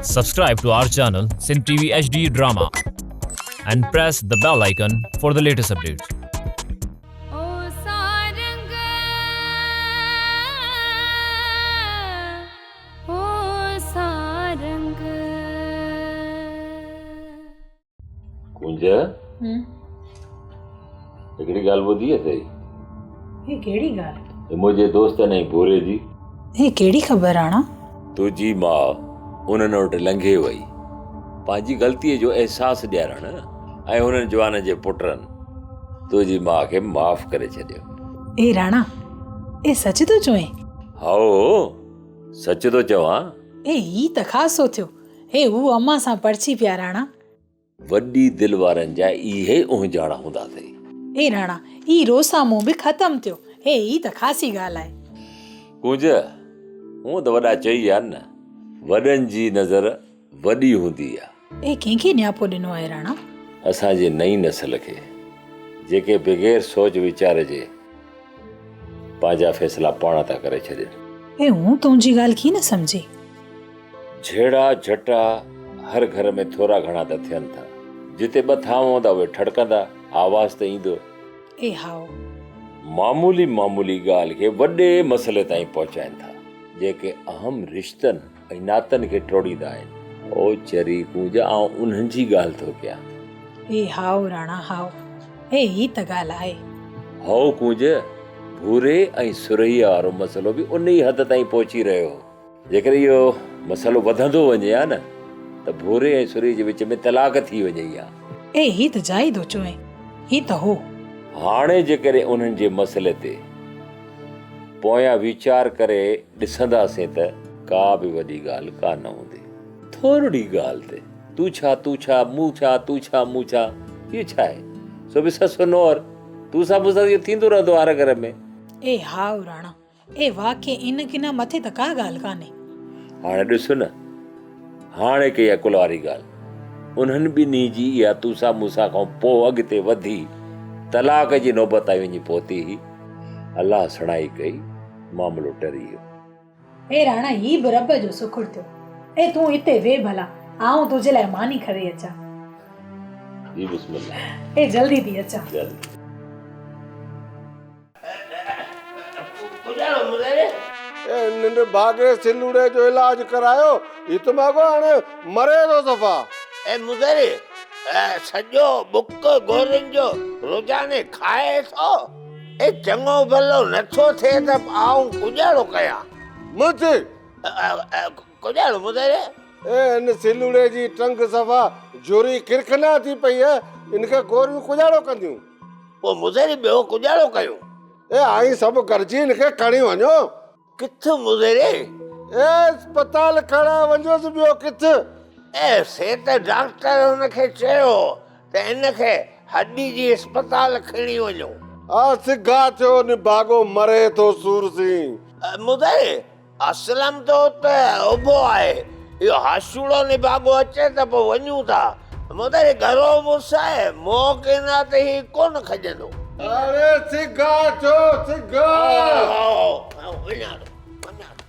Subscribe to our channel Sindh TV HD Drama and press the bell icon for the latest updates. O Sarang O Sarang. ڪونج، هڪڙي ڳالهه ٻڌي اٿئي؟ هي ڪهڙي ڳالهه؟ هي منهنجي دوستن ۽ ڀوري جي. هي ڪهڙي خبر راڻا؟ تنهنجي ماء انهن وٽ لنگهي وئي. پنهنجي غلطيء جو احساس ڏيارڻ ۽ انهن جوانن جي پٽن تنهنجي ماء کي معاف ڪري ڇڏيو. اي راڻا، اي سچ ٿو چوين؟ هائو، سچ ٿو چوان. اي هي ته خاصو ٿيو. هي هو امان سان پرچي پيا راڻا. وڏي دل وارن جا اهي اهنجاڻا هوندا اٿئي. اي راڻا، هي روسامو به ختم ٿيو. هي هي ته خاصي ڳالهه آهي. ڪونج، هونء ته وڏا چئي ويا آهن نه، وڏن جي نظر وڏي هوندي آ. اي ڪنهن کي نياپو ڏنو آهي راڻا؟ اسان جي نئين نسل کي، جيڪي بغير سوچ ويچار جي پنهنجا فيصلا پاڻ ٿا ڪري ڇڏين. اي هون تنهنجي ڳالهه ڪيئن نه سمجهي. جهيڙا جهٽا هر گهر ۾ ٿورا گهڻا ته ٿين ٿا. جتي ٻه ٿانو هوندا اهي ٺڙڪندا، آواز ته ايندو. اي هائو. معمولي معمولي ڳالهه کي وڏي مسئلي تائين پهچائين ٿا، جيڪي اهم رشتن ۽ ناتن کي ٽوڙيندا آهن. او چري ڪونج آئون انهن جي ڳالهه ٿو ڪيان. اي هائو راڻا هائو. اي هي ته ڳالهه آهي. هائو ڪونج، ڀوري ۽ سرهيء وارو مسئلو به انهي حد تائين پهچي رهيو هو. جيڪڏهن اهو مسئلو وڌندو وڃي ها نه ته ڀوري ۽ سرهي جي وچ ۾ طلاق ٿي وڃي ها. اي هي ته جائي ٿو چوين، هي ته هو. هاڻي جيڪڏهن انهن جي مسئلي تي پويان ويچار ڪري ڏسنداسين ته ڪا به وڏي ڳالهه ڪا نه هوندي. ٿورڙي ڳالهه تي تون ڇا تون ڇا مون ڇا تون ڇا مون ڇا اهو ڇا آهي؟ سو به سس نوهر تون سان مون سان اهو ٿيندو رهندو آهي هر گهر ۾. اي هائو راڻا، اي واقعي ان ڪنا مٿي ته ڪا ڳالهه ڪانهي. هاڻي ڏس نه، هاڻي ڪئي عقل واري ڳالهه. انهن ٻنهي جي اها توسان مونسان کان پوء اڳتي وڌي طلاق جي نوبت تائين وڃي پهتي هئي. الله سڻائي ڪئي، معاملو ٽري ويو. اي راڻا هي به رب جو سکر ٿيو. اي تون هتي ويهه ڀلا، آئون تنهنجي لاء ماني کڻي اچان. جي بسم الله. اي جلدي ٿي اچان. جلدي. اي ننڊ ڀاڳي سلوڙي جو علاج ڪرايو، هي ته ماڳو هاڻي مري ٿو صفا. اي مدري، سڄو ٻڪ گورين جو روزاني کائي ٿو، اي چڱو ڀلو نٿو ٿئي ته آئون ڪڄاڙو ڪيان. منهنجي. ڪڄاڙو مدري. اي هن سلوڙي جي ٽنگ صفا جهري کرکنا ٿي پئي، ان کي گوريون ڪڄاڙو ڪنديون. پوء مزيري ٻيو ڪڄاڙو ڪيو. اي آئين سڀ گڏجي هن کي کڻي وڃو. ڪٿ مزيري؟ اي اسپتال کڻائي وڃوس ٻيو ڪٿ. اي سي ته ڊاڪٽر هن کي چيو ته هن کي هڏي جي اسپتال کڻي وڃو. آ سگها ٿيو نڀاڳو مري ٿو سور سين. مزيري اسلم ته ات اڀو آهي. اهو هاشوڙو نڀاڳو اچي ته پوء وڃون ٿا. مدري گهرو مڙس آهي، منهن ڪينا ته هي ڪونه کڄندو. اڙي سگها ٿيو سگها. هائو هائو وڃان ٿو وڃان ٿو.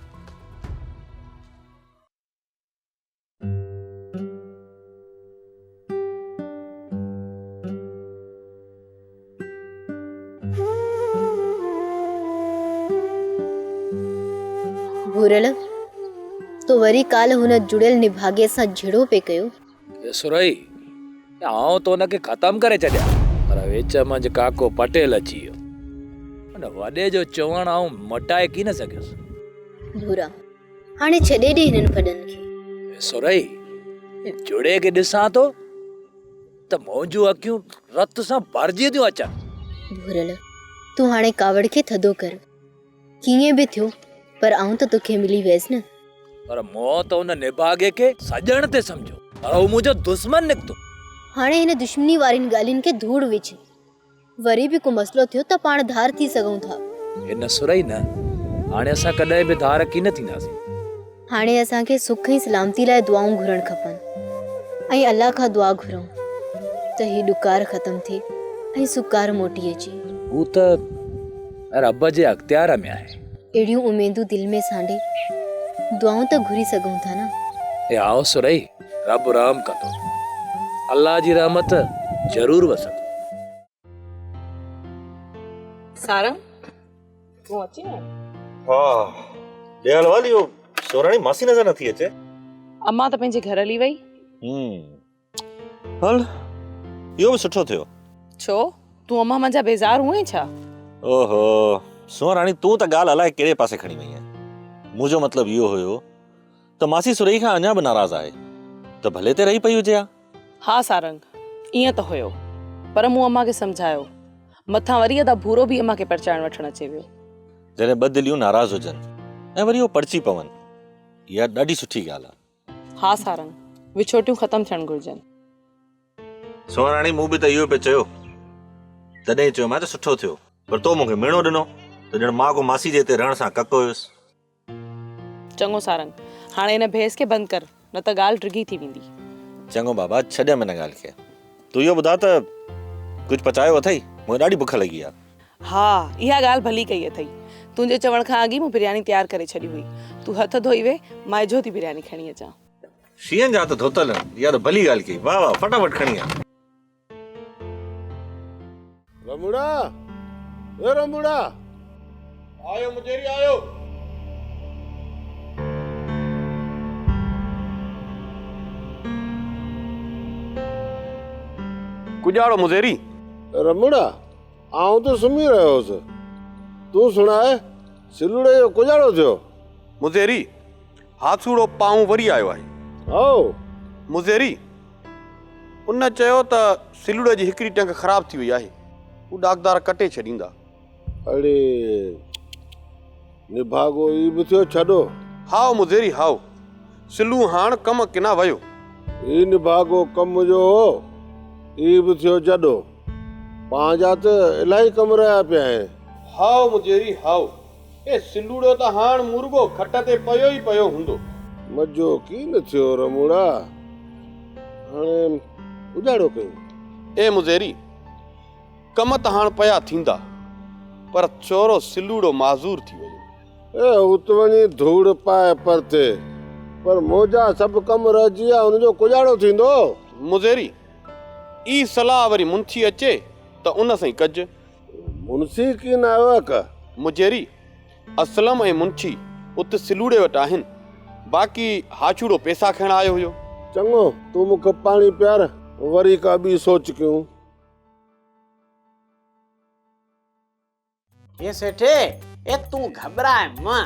ڀورل، تو وري ڪالهه هن جڙيل نڀاڳي سان جهيڙو پئي ڪيو. سرهي، آئون ته ان کي ختم ڪري ڇڏيان، پر وچ منجهه ڪاڪو پٽيل اچي ويو. ان وڏي جو چوڻ آئون مٽائي ڪين سگهيس. ڀورا، هاڻي ڇڏي ڏي هنن ڦڏن کي. سرهي، جڙي کي ڏسان ٿو ته منهنجون اکيون رت سان ڀرجي ٿيون اچن. ڀورل، تون هاڻي ڪاوڙ کي ٿڌو ڪر. ڪيئن به ٿيو پر آئون ته توکي ملي ويس نه. پر مون ته ان نڀاڳي کي سڄڻ تي سمجهيو پر هو منهنجو دشمن نڪتو. هاڻي هن دشمني وارين ڳالهين کي ڌوڙ وجهه. وري به ڪو مسئلو ٿيو ته پاڻ ڌار ٿي سگهون ٿا. هي نه سرهي نه، هاڻي اسان ڪڏهن به ڌار ڪين ٿينداسين. هاڻي اسان کي سک ۽ سلامتي لاء دعائون گهرڻ کپن ۽ الله کان دعا گهرون ته هي ڏڪار ختم ٿئي ۽ سڪار موٽي اچي. هو ته رب جي اختيار ۾ آهي. اهڙيون اميدون دل ۾ سانڍي دعائون ته گهري سگهون ٿا نه. اي آئون سرهي، رب رحم ڪندو. الله جي رحمت ضرور وسندي. سارنگ، تون اچين ويو؟ ها، ڏي حال احوال، اهو سوراڻي ماسي نظر نٿي اچي. امان ته پنهنجي گهر هلي وئي. هل، اهو به سٺو ٿيو. ڇو، تون امان منجهان بيزار هئين ڇا؟ اوهو، سونهن راڻي تون ته ڳالهه الائي ڪهڙي پاسي کڻي وئين. منهنجو مطلب اهو هيو ته ماسي سرهي کان اڃا به ناراض آهي ته ڀلي تي رهي پئي هجي ها. ها سارنگ، ائين ته هيو، پر مون امان کي سمجهايو. مٿان وري ادا ڀورو به امان کي پرچائڻ وٺڻ اچي ويو. جڏهن ٻه دليون ناراض هجن ۽ وري اهو پرچي پون، اها ڏاڍي سٺي ڳالهه آهي. ها سارنگ، وڇوٽيون ختم ٿيڻ گهرجن. سونهن راڻي مون به ته اهو پئي چيو. تڏهن ئي چيومانء ته سٺو ٿيو. پر تو مون کي ميڻو ڏنو ته ڄڻ مان ڪو ماسي جي هتي رهڻ سان ڪڪ هيس. چڱو سارنگ، هاڻي هن بحث کي بند ڪر، نه ته ڳالهه ڊگهي ٿي ويندي. چڱو بابا، ڇڏيم هن ڳالهه کي. تون اهو ٻڌاء ته ڪجهه پچايو اٿئي؟ مون کي ڏاڍي بک لڳي آهي. ها، اها ڳالهه ڀلي ڪئي اٿئي. تنهنجي چوڻ کان اڳ ئي مون برياني تيار ڪري ڇڏي هئي. تون هٿ ڌوئي ويهه، مان اجهو ٿي برياني کڻي اچان. شينهن جا هٿ ڌوتل آهن، اها ته ڀلي ڳالهه ڪئي. واهه واهه، فٽافٽ کڻي آ. رمڙا، اي رمڙا! آيو مجيري آيو. ڪڄاڙو مزيري. رمڙا، آئون ته سمهي رهيو هوس. تون سڻاء، سلوڙي جو ڪڄاڙو ٿيو؟ مزيري، هاٿوڙو پانهون وري آيو آهي. هائو. مزيري، ان چيو ته سلوڙي جي هڪڙي ٽنگ خراب ٿي وئي آهي. هو ڏاڪدار ڪٽي ڇڏيندا. اڙي نڀاڳو ئي به ٿيو ڇڏو. هائو مزيري هائو. سلو هاڻ ڪم ڪنا ويو. هي نڀاڳو ڪم جو هو ئي به ٿيو جڏو. پنهنجا ته الاهي ڪم رهيا پيا آهن. هائو مزيري هائو. اي سلوڙو ته هاڻ مورڳو کٽ تي پيو ئي پيو هوندو. مزو ڪين ٿيو رموڙا. هاڻي اجاڙو ڪيون. اي مزيري. ڪم ته هاڻ پيا ٿيندا، پر چورو سلوڙو معذور ٿي ويو. اي ات وڃي ڌوڙ پائي پرتي، پر منهنجا سڀ ڪم رهجي ويا، ان جو ڪڄاڙو ٿيندو؟ مزيري، اي صلاح وري منشي اچي ته ان سين ڪج. منشي ڪين آيو آ ڪا؟ مزيري، اسلم ۽ منشي ات سلوڙي وٽ آهن، باقي هاڇوڙو پيسا کڻڻ آيو هيو. چڱو، تون مون کي پاڻي پيار، وري ڪا ٻي سوچ ڪيون. اي سيٺ، اي تون گهٻراء مه،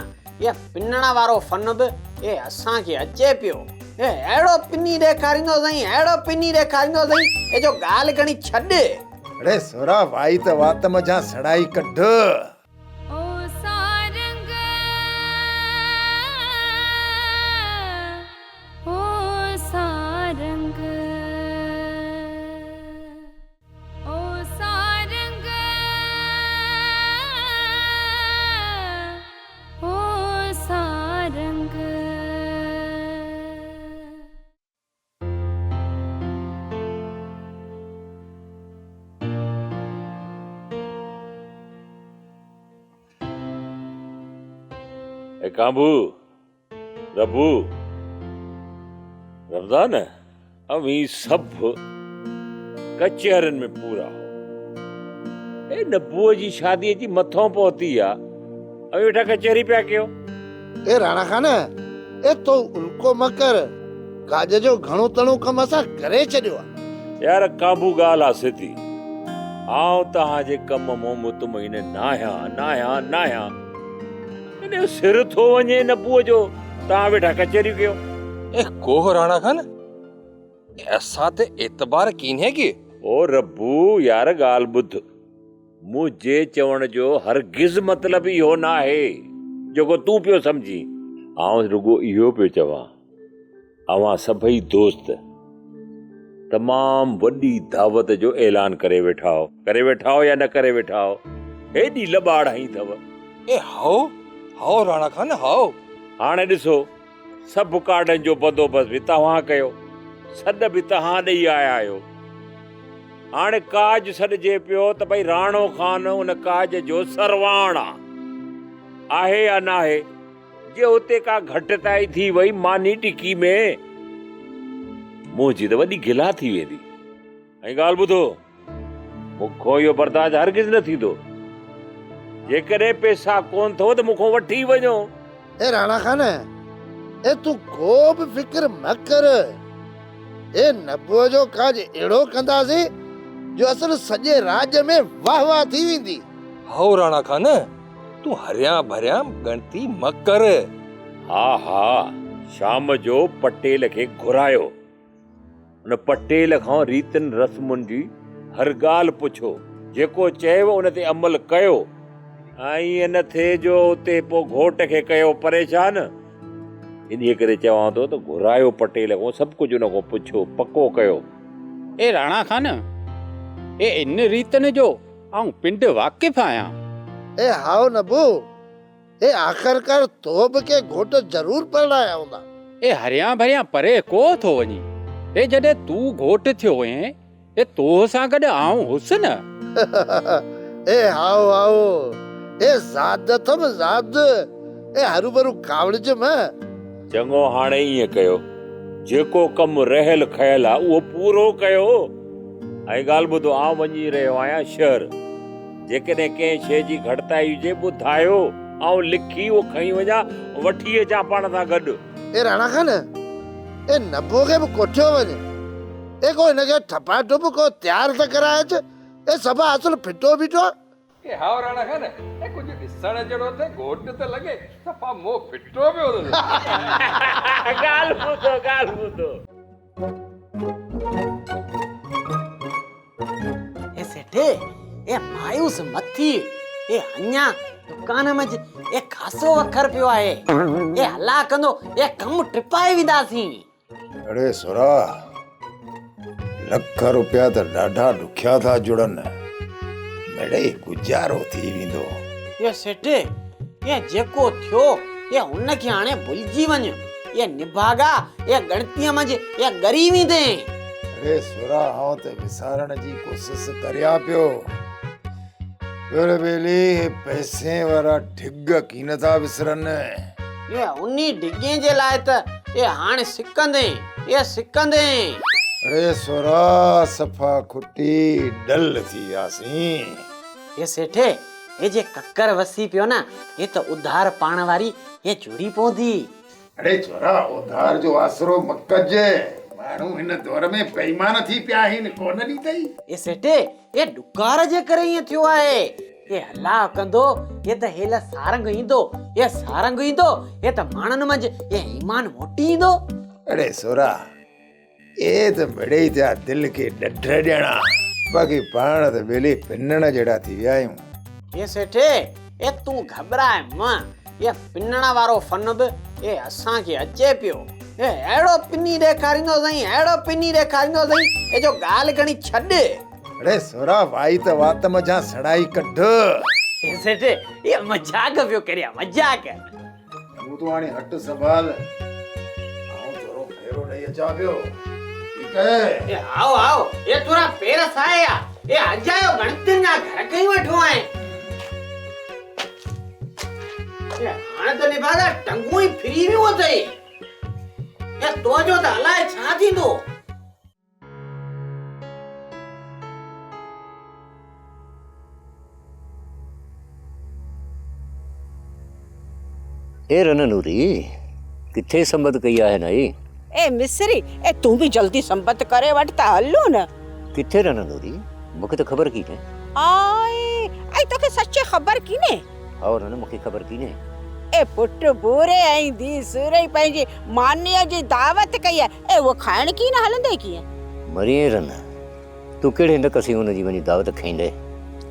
اي پنڻ وارو فن به اي اسان کي اچي پيو. اي اهڙو پني ڏيکاريندو سائين، اهڙو پني ڏيکاريندو سائين، اي جو ڳالهه کڻي ڇڏ. اڙي سورا وائي ته وات منجهان سڙائي ڪڍ. او سارنگ او سارنگ او سارنگ او سارنگ. اي ڪانڀو، ربو، رمضان، اوهين سڀ ڪچهرين ۾ پورا هو. اي نبوء جي شادي اچي مٿو پهتي آ، اوهين ويٺا ڪچهري پيا ڪيو. اي راڻا خان، اي تو الڪو مه ڪر، ڪاڄ جو گهڻو تڻو ڪم اسان ڪري ڇڏيو آ. يار ڪانڀو ڳالهه آ سڌي، آئون توهان جي ڪم مون مطمئن ناهيان، ناهيان، ناهيان. ان جو سر ٿو وڃي نبوء جو، توهان ويٺا ڪچهريون ڪيو. اي ڪوهه راڻا خان، اسان تي اعتبار ڪينهي ڪي؟ او ربو يار ڳالهه ٻڌ، منهنجي چوڻ جو هرگز مطلب اهو ناهي جيڪو تون پيو سمجهين. آئون رڳو اهو پيو چوان، اوهان سڀئي دوست تمام وڏي دعوت جو اعلان ڪري ويٺا آهو. ڪري ويٺا آهو يا نه ڪري ويٺا آهو؟ هيڏي لٻاڙ هنئي اٿو. اي هائو، هائو راڻا خان هائو. هاڻي ڏسو، سڀ ڪارڊن جو بندوبست به توهان ڪيو، سڏ به توهان ڏئي آيا آهيو. هاڻي ڪاڄ سڏجي پيو ته ڀئي راڻو خان ان ڪاڄ جو سرواڻ آ. آهي يا ناهي؟ جي اتي ڪا گهٽتائي ٿي وئي ماني ٽڪي ۾ منهنجي ته وڏي گلا ٿي ويندي. ۽ ڳالهه ٻڌو، مون کان اهو برداشت هرگز نه ٿيندو. جيڪڏهن پئسا ڪونه اٿو ته مون کان وٺي وڃو. اي راڻا خان، اي تون ڪو به فڪر مه ڪر. اي نبوء جو ڪاڄ اهڙو ڪنداسين جو اصل سڄي راڄ ۾ واهه واهه ٿي ويندي. هائو راڻا خان، تون هريان ڀريان ڳڻتي مه ڪر. ها ها، شام جو پٽيل کي گهرايو. ان پٽيل کان ريتن رسمن جي هر ڳالهه پڇو، جيڪو چئيو ان تي عمل ڪيو. ائين نه ٿئي جو اتي پوء گهوٽ کي ڪيو پريشان. انهيء ڪري چوان ٿو ته گهرايو پٽيل کان، سڀ ڪجهه ان کان پڇو، پڪو ڪيو. اي راڻا خان! اي ان ريتن جو آئون پنڊ واقف آهيان. اي هائو نبو! اي آخرڪار تو به ڪي گهوٽ ضرور پرڻايا هوندا. اي هريان ڀريان پري ڪو ٿو وڃين. اي جڏهن تون گهوٽ ٿيو هئين، اي تو سان گڏ آئون هوس نه. اي هائو هائو، اي زاد اٿم زاد، اي هروڀرو ڪاوڙج مه. چڱو هاڻي ائين ڪيو، جيڪو ڪم رهيل کيل آ اهو پورو ڪيو. ۽ ڳالهه ٻڌو، آئون وڃي رهيو آهيان شهر. جيڪڏهن ڪنهن شيء جي گهٽتائي هجي، ٻڌايو، آئون لکي اهو کڻي وڃان، وٺي اچان پاڻ سان گڏ. اي راڻا خان، اي نبوء کي به ڪوٺيو وڃ. اي ڪو هن کي ٺپا ٽپ ڪو تيار ته ڪرائي اچ. اي صفا اصل ڦٽو بيٺو آ. اي هائو راڻا خان، اي ڪجهه ڏسڻ جهڙو ٿئي، گهوٽ ته لڳي، صفا منهن ڦٽو پيو اٿس. ڳالهه ٻڌو، ڳالهه ٻڌو. اي سيٺ اي مايوس مت ٿي اي اڃا دڪان منجھ اي خاصو وکر پيو آهي اي الله ڪندو اي ڪم ٽپائي وينداسين. اڙي سورا لک روپيا ته ڏاڍا ڏکيا ٿا جڙن مڙئي گذارو ٿي ويندو. اي سيٺ اي جيڪو ٿيو اي ان کي هاڻي ڀلجي وڃ اي نڀاڳا اي ڳڻتيء منجھ اي ڳري ويندين. اڙي سورا آئون ته وسارڻ جي ڪوشش ڪريان پيو پر ٻيلي هي پئسين وارا ڍڳ ڪين ٿا وسرن. اي انهي ڍڳين جي لاء ته اي هاڻ سڪندين اي سڪندين. اڙي سورا صفا کٽي ڊل ٿي وياسين. اي سيٺ هي جي ڪڪر وسي پيو نه هي ته اڌار پاڻ واري هي جڙي پوندي. اڙي ڇورا اوڌار جو آسرو مه ڪج، ماڻهو هن دور ۾ بيمان ٿي پيا آهن، ڪونه ڏيندئي. اي سيٺ اي ڏڪار جي ڪري ائين ٿيو آهي. اي الله ڪندو اي ته هيل سارنگ ايندو، اي سارنگ ايندو اي ته ماڻهن منجهه اي ايمان موٽي ايندو. اڙي سورا اي ته مڙئي ٿيا دل کي ڏڍ ڏيڻا، باقي پاڻ ته ٻيلي پنڻ جهڙا ٿي ويا آهيون. اي سيٺ، اي تون گهٻراء مه، اي پنڻ وارو فن به اي اسان کي اچي پيو. اي اهڙو پني ڏيکاريندوسئين، اهڙو پني ڏيکاريندوسئين، اي جو ڳالهه کڻي ڇڏ. اڙي سورا وائي ته وات منجهان سڙائي ڪڍ. اي سيٺ، اي مذاق پيو ڪريان، مذاق. تون ٿو هاڻي هٽ سنڀال، آئون ٿورو ڦيرو ڏئي اچان پيو، ٺيڪ آهي؟ اي هائو هائو، اي ٿورا پير ساهي آ، اي اجايو ڳڻتين جا گهر ڪئي ويٺو آهين. اي هاڻي ته نڀاڳا ٽنگون ئي ڦري ويون اٿئي. اي تو جو ته الائي ڇا ٿيندو. اي رن نوري، ڪٿي سنبت ڪئي آهي نائي؟ اي مصري، اي تون به جلدي سنبت ڪري وٺ ته هلون نه. ڪٿي رن نوري، مون کي ته خبر ڪينهي. آء، اي توکي سچي خبر ڪينهي؟ هائو رن، مون کي خبر ڪينهي. اي پٽ ڀوري ۽ ڌيء سورهئي پنهنجي مانيء جي دعوت ڪئي آهي. اي اهو کائڻ ڪيئن نه هلندي ڪيئن؟ مرين رن، تون ڪهڙي نڪ سين ان جي وڃي دعوت کائيندين؟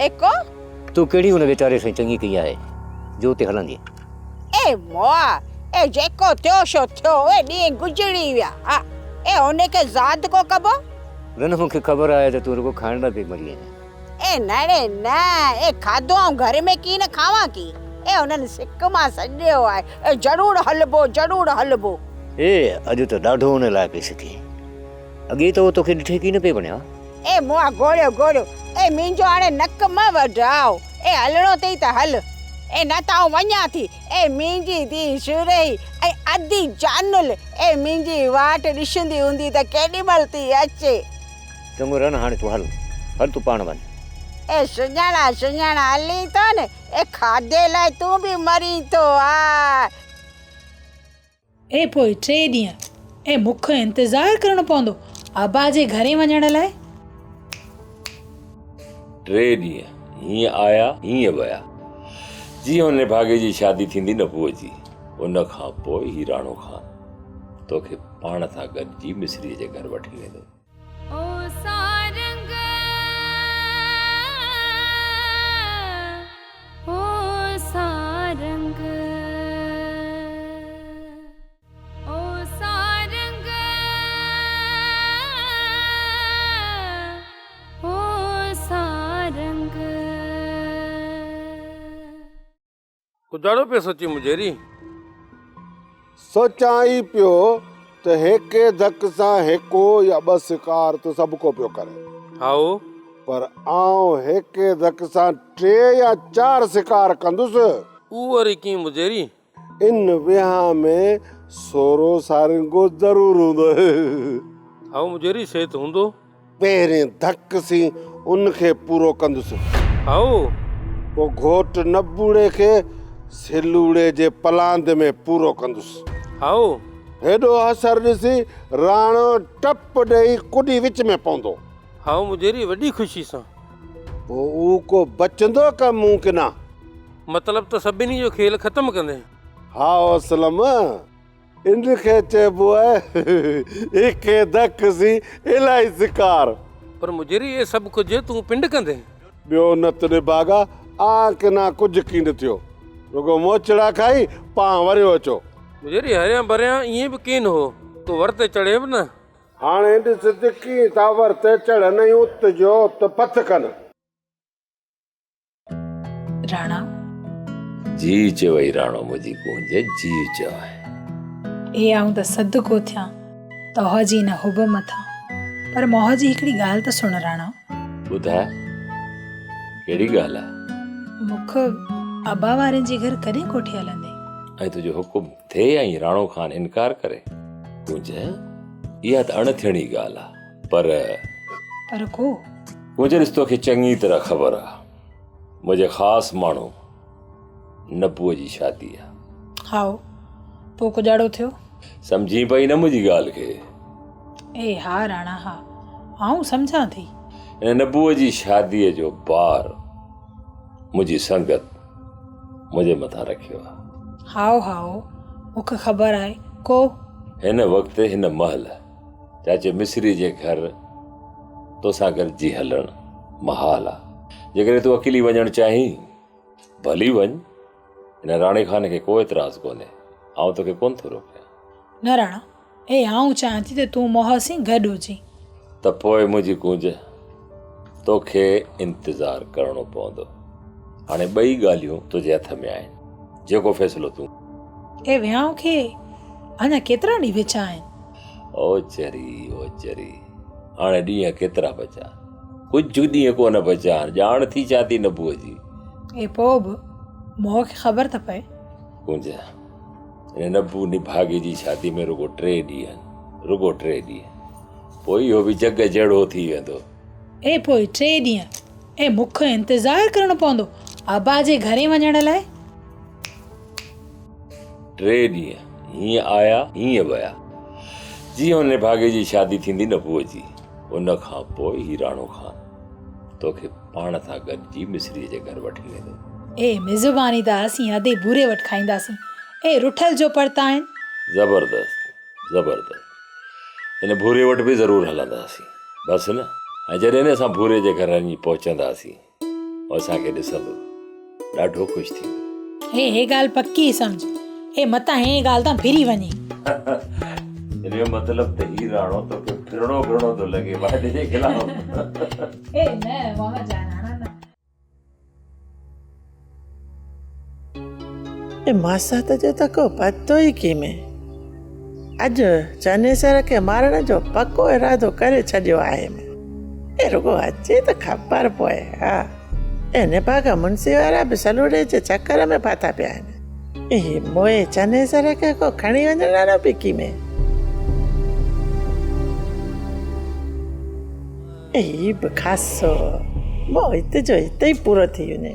اي ڪو؟ تون ڪهڙي ان ويچاري سين چڱي ڪئي آهي جو اتي هلندين؟ اي مئا، اي جيڪو ٿيو سو ٿيو، اهي ڏينهن گذري ويا، ها، اي هن کي زاد ڪو ڪبو؟ رن مون کي خبر آهي ته تون رڳو کائڻ لاء پئي مرين. اي نه ڙي نه، اي کاڌو آئون گهر ۾ ڪين کاوان ڪي؟ اي هنن سڪ مان سڏيو آهي، اي ضرور هلبو، ضرور هلبو. اي اڄ ته ڏاڍو ان لاء پئي سڪين. اڳي ته اهو توکي ڏٺي ڪين پئي وڻيا. اي مئا گوڙيو گوڙيو، اي منهنجو هاڻي نڪ مه وڍاء، اي هلڻو اٿئي ته هل. اي نه ته آئون وڃان ٿي. اي منهنجي ڌيء سرهي ۽ ادي جانل اي منهنجي واٽ ڏسندي هوندي ته ڪيڏي مهل ٿي اچي. چڱو رن هاڻي تون هل. هل تون پاڻ وڃ. اي سڃاڻا سڃاڻا هلين ٿو نه. اي کاڌي لاء تون به مرين ٿو ها. اي پوء ٽي ڏينهن اي مون کي انتظار ڪرڻو پوندو ابا جي گهرين وڃڻ لاء. ٽي ڏينهن هيئن آيا هيئن ويا. جيئن ان نڀاڳي جي شادي ٿيندي نبوء جي، ان کان پوء هي راڻو خان توکي پاڻ سان گڏجي مصريء جي گهر وٺي ويندو. او سارنگ او سارنگ او سارنگ او سارنگ. ڪجاڙو پيو سوچين مجيري. سوچان ئي پيو ته هيڪي ڌڪ سان هيڪو يا ٻه سڪار ته سڀڪو پيو ڪري. هائو. پر آئون هيڪي ڌڪ سان ٽي يا چار سڪار ڪندس. اهو وري ڪيئن مجيري؟ ان ويهان ۾ سورو سارنگو ضرور هوندو. هائو مجيري سي ته هوندو. پهرين ڌڪ سين ان کي پورو ڪندس. هائو! پوء گهوٽ نبوڙي کي سلوڙي جي پلاند ۾ پورو ڪندس. هائو! هيڏو حسر ڏسي راڻو ٽپ ڏيئي ڪڏي وچ ۾ پوندو. هائو مجيري وڏي خوشي سان. پوء اهو ڪو بچندو ڪا مون ڪنا؟ مطلب ته سڀني جو کيل ختم ڪندين. هائو اسلم! ان کي چئبو آهي هڪ ڌڪ سين الائي سڪار. پر مجري اهي سڀ ڪجهه تون پنڊ ڪندين. ٻيو نت نڀاڳا آن ڪنا ڪجهه ڪين ٿيو. رڳو موچڙا کائي پان وريو اچو. مجري هريان ڀريان ائين به ڪين هو. ڪو ور تي چڙهي به نه. هاڻي ڏس ته ڪيئن ٿا ور تي چڙهن ۽ ات جو ات پٿ ڪن. راڻا. جي چوئي راڻو منهنجي ڪونج جي چوئي. اي آئون ته صدقو ٿيان توهان جي ان حب مٿان پر موهه جي هڪڙي ڳالهه ته سڻ راڻا. ٻڌاء ڪهڙي ڳالهه آهي؟ مون کي ابا وارن جي گهر ڪڏهن ڪوٺي هلندين؟ ۽ تنهنجو حڪم ٿئي ۽ راڻو خان انڪار ڪري؟ ڪونج اها ته اڻ ٿيڻي ڳالهه آهي پر. پر ڪو؟ ڪونج ڏس توکي چڱي طرح خبر آهي منهنجي خاص ماڻهو نبوء جي شادي آ. هائو، پوء ڪڄاڙو ٿيو؟ سمجهين پئي نه منهنجي ڳالهه کي؟ اي ها راڻا ها، آئون سمجهان ٿي. هن نبوء جي شاديء جو بار منهنجي سنگت منهنجي مٿان رکيو آ. هائو هائو، مون کي خبر آهي، ڪو. هن وقت هن مهل چاچي مصري جي گهر توسان گڏجي هلڻ محال آ. جيڪڏهن تون اڪيلي وڃڻ چاهين، ڀلي وڃ. هن راڻي خان کي ڪو اعتراض ڪونهي. آئون توکي ڪونه ٿو روڪيان. نه راڻا، اي آئون چاهيان ٿي ته تون مون سين گڏ هجين. ته پوء منهنجي ڪونج، توکي انتظار ڪرڻو پوندو. هاڻي ٻئي ڳالهيون تنهنجي هٿ ۾ آهن. جيڪو فيصلو تون. اي وهانء کي اڃا ڪيترا ڏينهن بچيا آهن؟ او چري، او چري، هاڻي ڏينهن ڪيترا بچيا؟ ڪجهه ڏينهن ڪونه بچيا آهن، ڄاڻ ٿي ڇا ٿي نبوء جي. اي پوء به مون کي خبر ته پئي. ڪونج، هن نبو نڀاڳي جي شادي ۾ رڳو ٽي ڏينهن، رڳو ٽي ڏينهن. پوء اهو به جڳ جهڙو ٿي ويندو. اي پوء ٽي ڏينهن، اي مون کي انتظار ڪرڻو پوندو ابا جي گهرين وڃڻ لاء. ٽي ڏينهن هيئن آيا هيئن ويا. جيئن ان نڀاڳي جي شادي ٿيندي نبوء جي، ان کان پوء هي راڻو خان توکي پاڻ سان گڏجي مصريء جي گهر وٺي ويندو. اي ميزباني ته اسين ادي ڀوري وٽ کائينداسين. اي رٺل جو پرت آهن. زبردست زبردست. ان ڀوري وٽ به ضرور هلنداسين. بس نه؟ ۽ جڏهن اسان ڀوري جي گهر وڃي پهچنداسين. هو اسان کي ڏسندو ڏاڍو خوش ٿيندو. هي هي ڳالهه پڪي سمجهه. اي متان هين ڳالهه تان ڦري وڃين. ان جو مطلب ته هي راڻو توکي ڦرڻو گهرڻو ٿو لڳي واعدي جي خلاف. اي نه ماما جان راڻا نه. اي ماسات جو ته ڪو پتو ئي ڪينهي. اڄ چنيسر کي مارڻ جو پڪو ارادو ڪري ڇڏيو آهيم. اي رڳو اچي ته خبر پوي ها. اي نڀاڳا منشي وارا به سلوڙي جي چڪر ۾ ڦاٿا پيا آهن. اي موئي چنيسر کي ڪو کڻي وڃڻ وارو به ڪينهي. اي هي به خاصو مئو هت جو هت ئي پورو ٿي وڃي.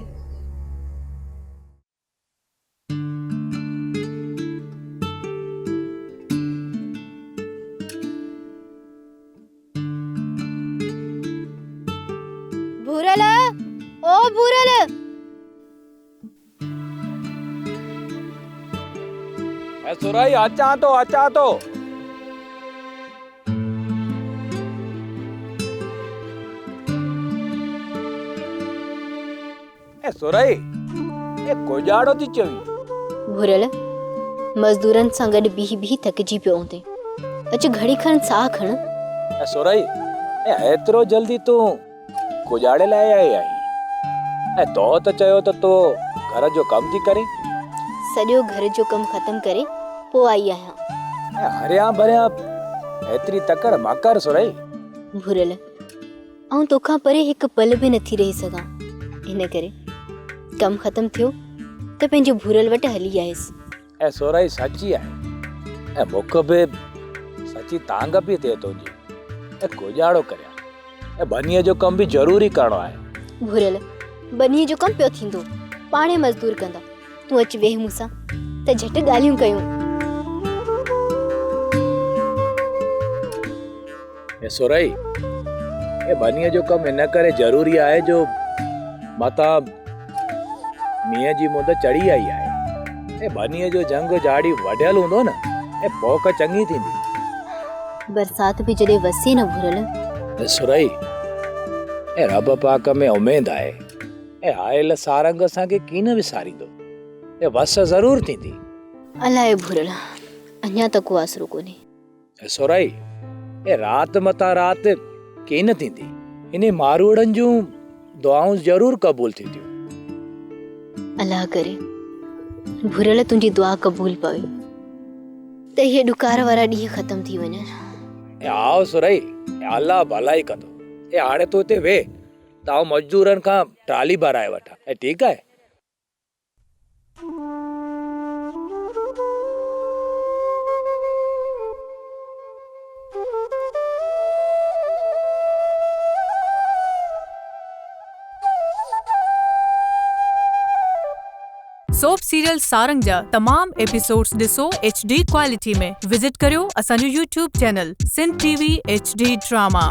ڀورل او ڀورل. اي سرائي اچان ٿو اچان ٿو. اي سرائي اي ڪوڄاڙو ٿي چوين. ڀورل مزدورن سان گڏ بيهي بيهي ٿڪجي پيو هوندين. اچ گهڙي کن ساهه کڻ. اي سرائي اي ايترو جلدي تون ڪوڄاڙي لاء آئي آهين؟ ۽ تو ته چيو ته تو گهر جو ڪم ٿي ڪرين. سڄو گهر جو ڪم ختم ڪري پوء آئي آهيان. ۽ هريان ڀريان ايتري تڪڙ م ڪر سرهي. ڀورل، آئون توکان پري هڪ پل به نٿي رهي سگهان. ان ڪري ڪم ختم ٿيو ته پنهنجي ڀورل وٽ هلي آيس. ۽ سورائي سچي آهي ۽ مون کي به سچي تانگهه پئي ٿئي تنهنجي ۽ ڪوڄاڙو ڪريان ۽ ٻنيء جو ڪم به ضروري ڪرڻو آهي. ڀورل، ٻنيء جو ڪم پيو ٿيندو، پاڻهي مزدور ڪندا، تون اچ ويهه مون سان ته جهٽ ڳالهيون ڪيون. اي سورائي، اي ٻنيء جو ڪم ان ڪري ضروري آهي جو متان مينهن جي مند چڙهي آئي آهي. اي ٻنيء جو جهنگ جهاڙي وڍيل هوندو نه، اي پوک چڱي ٿيندي. برسات به جڏهن وسي نه ڀورل. اي سورائي، اي رب پاڪ ۾ اميد آهي، اي آيل سارنگ اسان کي ڪين وساريندو، اي وس ضرور ٿيندي. الائي ڀورل، اڃا ته ڪو آسرو ڪونهي. اي سورائي، اي رات متان رات ڪين ٿيندي. انهي ماروئڙن جون دعائون ضرور قبول ٿينديون. الله ڪري ڀورل تنهنجي دعا قبول پوي ته اهي ڏڪار وارا ڏينهن ختم ٿي وڃن. اي آء سورائي، اي الله ڀلائي ڪندو. اي هاڻي تون هتي ويهه ته آئون مزدورن کان ٽرالي ڀرائي وٺان. اي ٺيڪ آهي؟ سوپ سيريل سارنگ جا تمام ايپيسوڊز ڏسو ايڇ ڊي ڪوالٽي ۾ وزٽ ڪريو اسان جو YouTube channel Sindh T V H D drama.